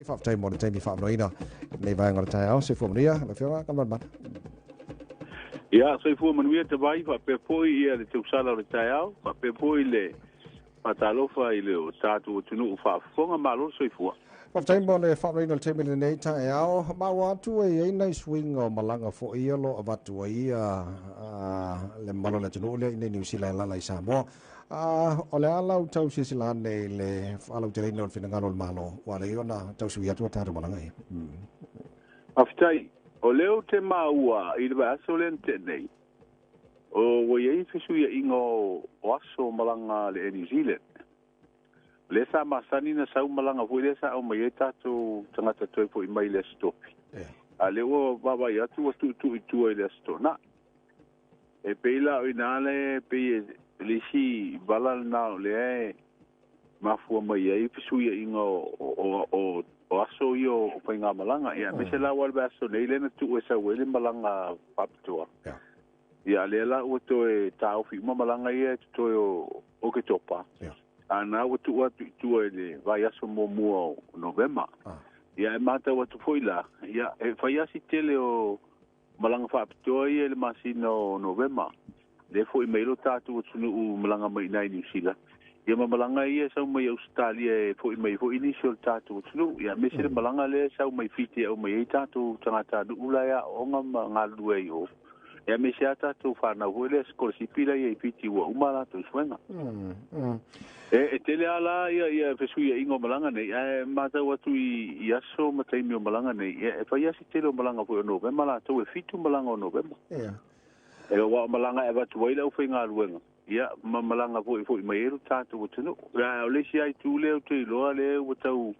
Faafetai mo le taimi faaavanoaina i lenei vaega o le taeao. Soifua manuia lau Afioga Galumalemana. Ia, soifua manuia Tavai, faapea foi ia le tausala o le taeao, faapea foi le faatalofa i le o tatou atunuu faafofoga, malo le soifua. Faafetai mo le faaavanoaina o le taimi i lenei taeao. Maua atu e i ai nai suiga o malaga foi ia o lo o avatu ai le mamalu o le atunuu lea i inei i Niu Sila e alaala i Samoa. A o le a lau tau silasila ane i le faalauteleina o le finagalo o le Malo, ua ala ai ona tau sui atu a tatou malaga ia. Faafetai. O lea ou te maua i le vaiaso lea na tea nei, ua i ai fesuiaiga o aso malaga a le Air New Zealand. O lea sa masani na sau malaga foi lea sa aumai ai tatou tagata toe foi mai i le Aso Tofi. A o lea ua vaavaai atu ua tuutuu i tua i le Aso Toonai. E pei la o i ina le pei e le isi vala lena o lea e mafua mai ai fesuiaiga o aso ia o faigamalaga. Ia, aemaise la ua le vaiaso nei lea na tuu e sau ai le malaga faapitoa. Ia, a lea la ua toe taofi uma malaga ia e totoe o Oketopa. A na ua tuu atu i tua i le vaiaso muamua o Novema. Ia, e matau atu foi la, ia, e fai lava si tele o malaga faapitoa ia i le masina o Novema, lea foi mai ai lo tatou atunuu malaga mai i ina i Niu Sila, ia ma malaga ia e sau mai Ausetalia e foi mai ai foi nisi o le tatou atunuu, ia aemaise le malaga lea e sau mai Fiti e aumai ai tatou tagatanuu la e aooga ma galulue ai i o, ia aemaise lava tatou fanau foi lea sikolasipi la e i ai i Fiti ua uma a latou suega. E tele lava la ia fesuiaiga o malaga nei, ae matau atu i aso ma taimi o malaga nei, e fai lava si tele o malaga foi o Novema latou, e 7 malaga o Novema. Aua o malaga e avatu ai le aufaigaluega, ia, ma malaga foi e foi mai ai lo tatou atunuu. Ae o le isi lava itu lea ou te iloa lea ua tau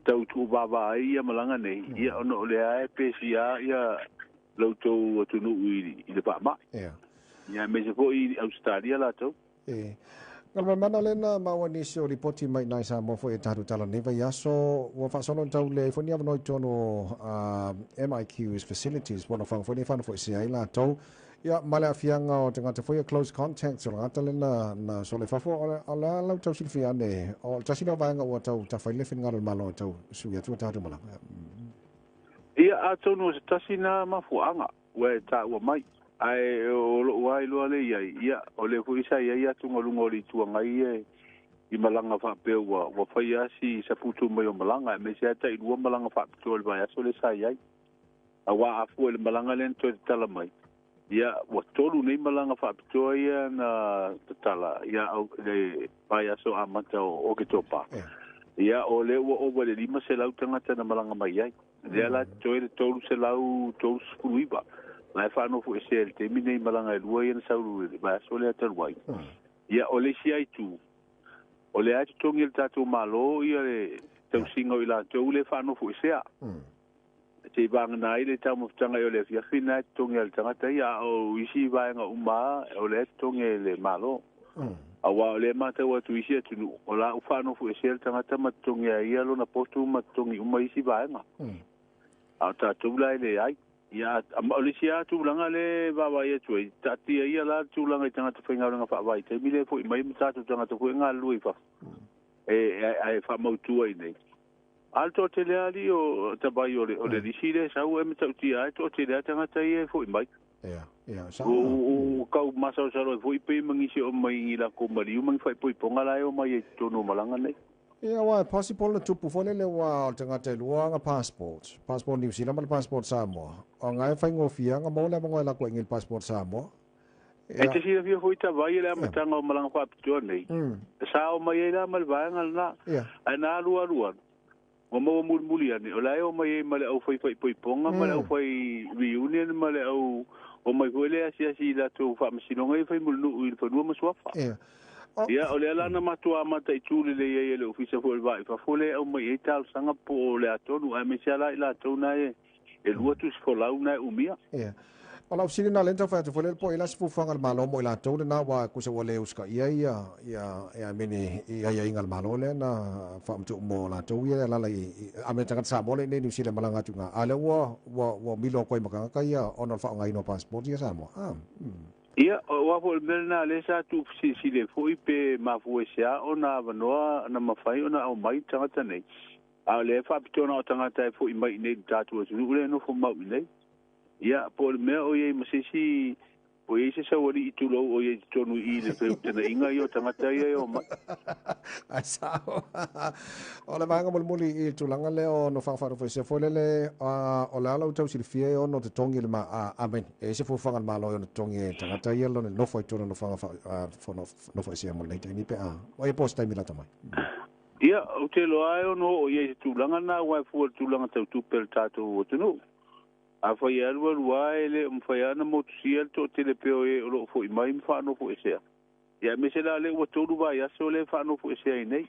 tau tuuvava ai ia malaga nei, ia, ona o lea e pesia ia lo outou atunuu i le faamai. Ia, aemaise foi i Ausetalia latou. E. Galumalemana lena maua nisi o lipoti mai nai Samoa foi e tatou tala nei vaiaso ua faasolo ona tau leai foi ni avanoa i totonu o MIQ's facilities po o nofoaga foi nei e faanofoesea ai latou ia ma le aafiaga o tagata foi ia close contacts o le gata lena na sola i fafo. O le a lau tau silafia ane o le tasi lea o vaega ua tau tafa ai le finagalo o le Malo e tau sui atu a tatou malaga? Ia, atonu o se tasi na mafuaaga ua e taua mai. Ae o lou lava iloa lea i ai, ia, o lea foi sa i ai atugaluga o le Itu Agai ia i malaga faapea ua fai lava si saputu mai o malaga, aemaise lava tailua malaga faapitoa i le vaiaso lea sa i ai. Aua a fua i le malaga lea na toe tatala mai, ia, ua 3 nei malaga faapitoa ia na tatala, ia, le vaiaso amata o Oketopa. Ia, o lea ua ova i le 500 tagata na malaga mai ai. Lea la totoe le 339. La e faanofoesea i le taimi nei malaga e lua ia na sau i le vaiaso lea talu ai. Ia, o le isi lava itu, o lea e totogi e le tatou Malo ia le tausiga o i latou lea e faanofoesea. Se i vagana ai le taumafataga o le afiafi na e totogi a le tagata ia, a o isi vaega uma o lea e totogi e le Malo. Aua o lea e matau atu i isi atunuu, o la ua faanofoesea le tagata ma totogi a ia lona potu ma totogi uma isi vaega. A o tatou la e leai. Ia, o le isi lava tulaga lea e vaavaai atu ai, taatia ia la le tulaga i tagata faigaluega faavaitaimi lea e foi mai ma tatou tagata foi e galulue i fafo, ae faamautu ai nei. A o le toatele lava alii o Tavai o le lisi lea e sau e matautia ai le toatele lava tagata ia e foi mai. Ia, ia, sa. Ua tau masalosalo ai foi pei ma nisi o mai ni latou maliu ma ni faaipoipoga la e omai ai i totonu o malaga nei. Ia, aua e possible na tupu foi lele aua o le tagata e lua ana passport, passport New Zealand ma le passport Samoa. O nga e faigofie ana maua le avanoa e latou ai nei le passport Samoa. E te silafia foi Tavai i le amataga o malaga faapitoa nei, sa omai ai la ma le vaega lena. Ae na alu alu alu, ua maua mulimuli ane, o la e omai ai ma le aufai faaipoipoga ma le aufai reunion ma le au omai foi lea asiasi i latou faamasinoga ia fai mulinuu i le fanua ma suafa. Ia, o lea la na matou amataitu lelei ai e le Ofisa foi o le Va i Fafo lea e aumai ai talosaga po o le a tonu, aemaise lava la i latou na e lua tusi folau na e umia. Ia. O lau fesili lena lea na tau fai atu foi lea po o i ai la se fuafuaga a le Malo mo i latou lena aua tusa ua le usitaia ia ia ia I mean i aiaiga a le Malo lea na faamatuu mo latou ia e alaala i I mean tagata Samoa lea i inei i Niu Sila e malaga atu i ina a lea ua ua ua milo atu ai ma tagata ia ona o le faaaogaina o passport ia Samoa. Ah. Ia, aua foi o le mea lena lea sa tuufesilisili ai foi pe mafua i se a ona avanoa na mafai ona aumai tagata nei. A o lea e faapitoa na o tagata e fo'i mai iinei i le tatou atunuu lea e nofo mau iinei. Ia, po o le mea o i ai ma se isi, o i ai se sauali'i tulou o i ai i totonu i i i le feutagaiga ia o tagata ia e omai. Ai sao. O le vaega mulimuli i le tulaga lea o no whawharo foi lele o le ala o tau silafia e ono totogi le ma amen e se fuafuaga a le Malo e ono totogi e tagata ia lona nofo ai totonu o nofoaga nofo esea mo lenei taimi pe a o ia po o se taimi lata mai. Ia, ou te iloa e ono oo i ai i se tulaga lena aua e fua i le tulaga tau tupe a le tatou atunuu. Afai e alualu lava e le o mafai lava ona motusia le toatele pea o e o lo o foi mai ma faanofoesea, ia aemaise la lea ua 3 vaiaso lea e faanofoesea ai nei,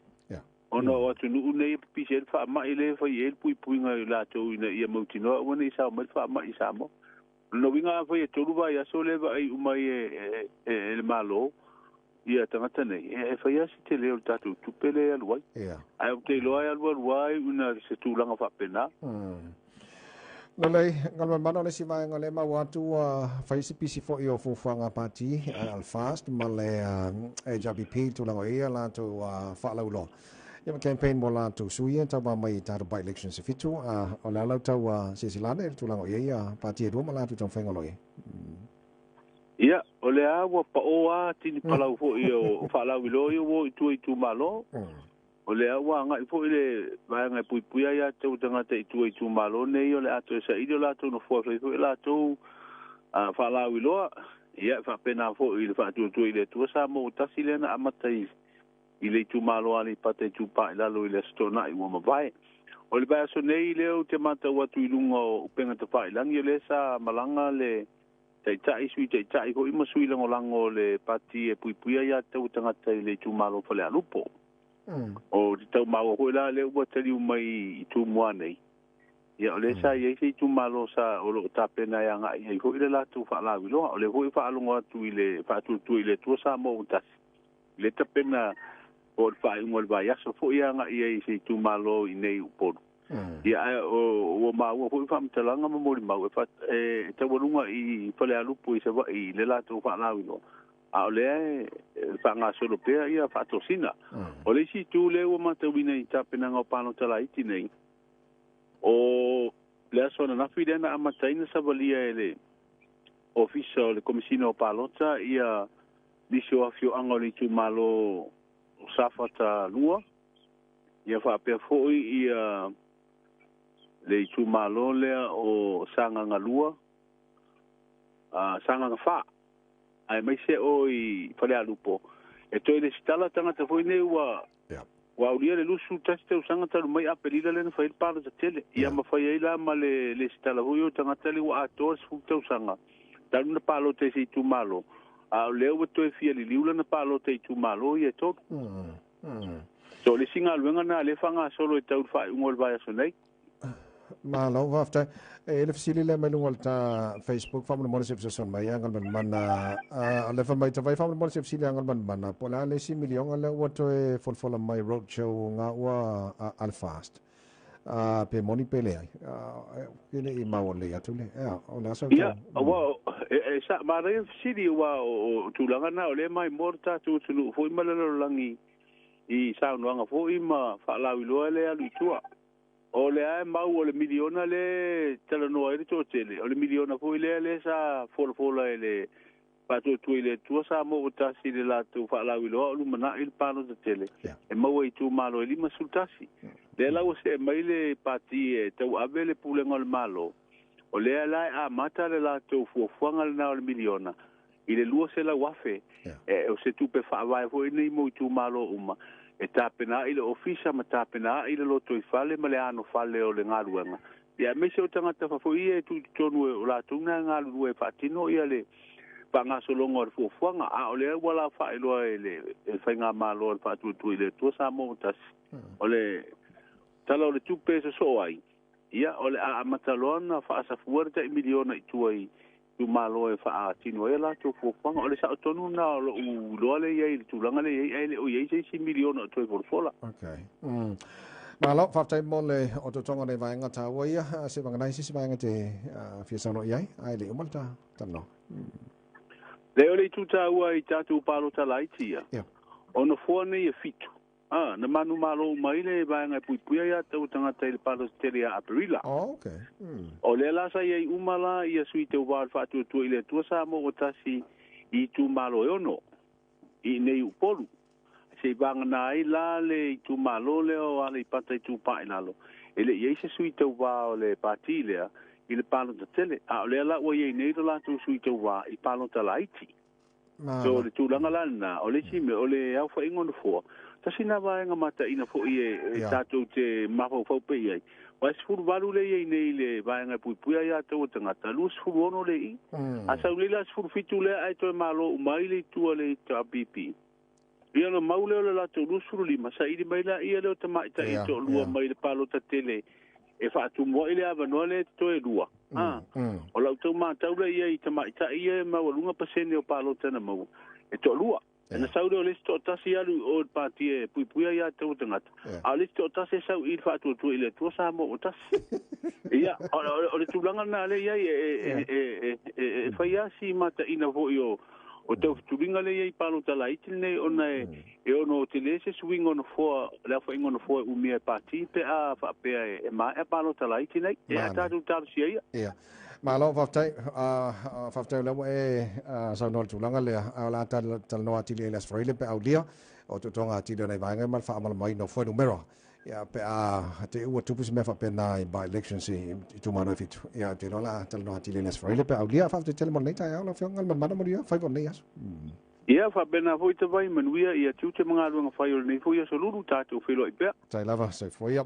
ona o atunuu nei e pipisi ai le faamai lea e fai i ai le puipuiga i latou ina ia mautinoa aua ne i sao mai le faamai i Samoa. O lona uiga afai e 3 vaiaso lea e vaai uma ai e le Malo ia tagata nei, e fai lava si tele o le tatou tupe lea e alu ai. Ae ou te iloa e alualu lava iu ina se tulaga faapena. No lei, Galumalemana o le isi vaega lea e maua atu ua fai se pisi foi o fuafuaga a pati Alfast ma le HRPP i le tulaga o ia latou faalauiloa. Ia ma campaign mo latou sui e tauva mai i tatou by-elections e 7, o le a lau tau silasila ane i le tulaga o i ai ia pati e lua ma latou taumafaiga o lo o i ai. Ia, o lea ua pao lava tini palau foi o faalauiloa ia ua o i tua i itumalo. O lea ua agai foi le vaega e puipuia ai ia te au tagata i tua i itumalo nei, o le a toe saili o latou nofoa e fai foi o latou faalauiloa. Ia, e faapena foi i le faatuatua i le Atua Samoa ua tasi lea na amata i le itumalo Aleipata Itupa i Lalo i le Aso Toonai ua mavae. O le vaiaso nei lea ou te matau atu i luga o upega tafailagi, o lea sa malaga le Taitai, Sui Taitai foi ma sui lagolago o le pati e puipuia ia te au tagata i le itumalo Falealupo. O te tau maua foi la lea ua taliu mai i Tumua nei, ia o lea sa i ai se itumalo sa o lo o tapena e agai ai foi le latou faalauiloa. O lea foi e faalogo atu i le faatuatua i le Atua Samoa ua tasi, le tapena o le faaiuga o le vaiaso foi e agai ai i se itumalo i nei i Upolu. Ia, ae ua maua foi faamatalaga ma molimau e taualuga i Falealupo i Savaii i le latou faalauiloa, a o lea e faagasolo pea ia faatosina. O le isi itu lea ua matauina i tapenaga o palota laiti nei, o le aso ananafi lea na amataina savalia e le Ofisa o le Komesina o Palota ia nisi o afioaga o le itumalo o Safata 2, ia faapea foi ia le itumalo lea o Sagaga 2, Sagaga 4, aemaise o i Falealupo, e toe lesitala tagata foi nei ua ua aulia le 21 tausaga talu mai Aperila lea na fai ai le palota tele. Ia ma fai ai la ma le lesitala foi o tagata lea ua atoa le 10 tausaga talu na palota i se itumalo, a o lea ua toe fia liliu lana palota i itumalo ia e 3. So o le isi galuega lena lea e faagasolo e tau i le faaiuga o le vaiaso nei. Malo, faafetai. E le fesili lea mai luga o le ta Facebook, faamolemole se fesoasoani mai ia Galumalemana. O le fai mai tavai faamolemole se fesili ia Galumalemana, po o le a le isi miliona lea ua toe folafola mai roadshow nga ua a le fast. Pe moni pe leai. Ke le i maua lelei atu le. Ea, o le a sau Ia, aua e sa manaia le fesili aua o tulaga na o lea e maimoa le tatou atunuu foi ma le lalolagi i saunoaga foi ma faalauiloa lea e alu i tua. O lea e mau o le miliona lea e talanoa ai le toatele, o le miliona foi lea lea sa folafola e le Faatuatua i le Atua Samoa ua tasi i le latou faalauiloa o lumanai le palota tele e maua i itumalo e 51. Lea la ua see mai le pati e tauave le pulega o le Malo, o lea la e amata le latou fuafuaga lena o le miliona i le 200,000, o se tupe faavae foi lenei mo itumalo uma, e tapena ai le ofisa ma tapena ai le lotoifale ma le anofale o le galuega, ia aemaise o tagata foi ia e tuu i totonu o latou na e galulue e faatino ia le faagasologa o le fuafuaga. A o lea ua la faailoa e le Faigamalo a le Faatuatua i le Atua Samoa ua tasi, o le Tala o le Tupe e sosoo ai, ia o le a amata loa ona faasafua le tai miliona i tua i itumalo e faatino ai a latou fuafuaga. O le sao tonu lena o lou iloa lea i ai i le tulaga lea i ai, ae le o i ai se isi miliona o toe folafola. Okay. Malo, faafetai mo le otootoga o nei vaega taua ia. Se vaganai se isi vaega te fia saunoa i ai, ae le i uma le ta talanoa. Leai, o le itu taua i tatou palota laiti ia, o nofoa nei e 7. A, na manumalo uma ai le vaega e puipuia iā te au tagata i le palota tele ia Aperila. Oh, okay. O lea la sa i ai uma la ia sui tauvā o le Faatuatua i le Atua Samoa ua tasi i itumalo e ono i inei i Upolu. Se i vagana ai la le itumalo lea o Aleipata Itupa i Lalo, e le i ai se sui tauvā o le pati lea i le palota tele, a o lea la ua i ai nei lo latou sui tauvā i palota laiti. So o le tulaga la lena, o le isi mea, o le aofaiga o nofoa, tasi lena vaega mataina foi e tatou te mafaufau pea i ai, aua e 18 lea i ai nei i le vaega e puipuia ai atou o tagata, 26 lea i i. A sau nei la 17 lea ae toe malo uma ai le itu a le HRPP, ia ona mau lea o le latou 25, saili mai laia lea o tamaitai e toalua mai le palota tele e faatumu ai le avanoa lea e totoe lua. O lau tau matau lea i ai i tamaitai ia e maualuga pasene o palota na maua, e toalua. Na sau lea o le isi toatasi alu i o i le pati e puipuia ia te au tagata, a o le isi toatasi e sau i i le faatuatua i le Atua Samoa ua tasi. Ia, o le tulaga lena lea i ai, e fai lava si mataina foi o taufutuliga lea i ai i palota laiti lenei, ona e ono tele se suiga o nofoa, le aofaiga o nofoa e umia e pati pe a faapea e maea palota laiti nei. E a tatou talosia ia. Ia. Malo, faafetai. Faafetai o lea ua e saunoa i le tulaga lea, a o le a talanoa atili ai i le Aso Faraile pe a aulia o tootoga atili o nai vaega ma le faamalamalamaina o fuainumera. Ia, pe a te i ua tupu se mea faapena i by-elections i itumalo e 7. Ia, ou te iloa o le a talanoa atili ai i le Aso Faraile pe a aulia. Faafetai tele mo lenei taeao lau Afioga Galumalemana manuia faiva o lenei aso. Ia, faapena foi Tavai, manuia ia tiute ma galuega fai o lenei foi aso lulu, tatou feiloai pea. Tai lava, soifua ia.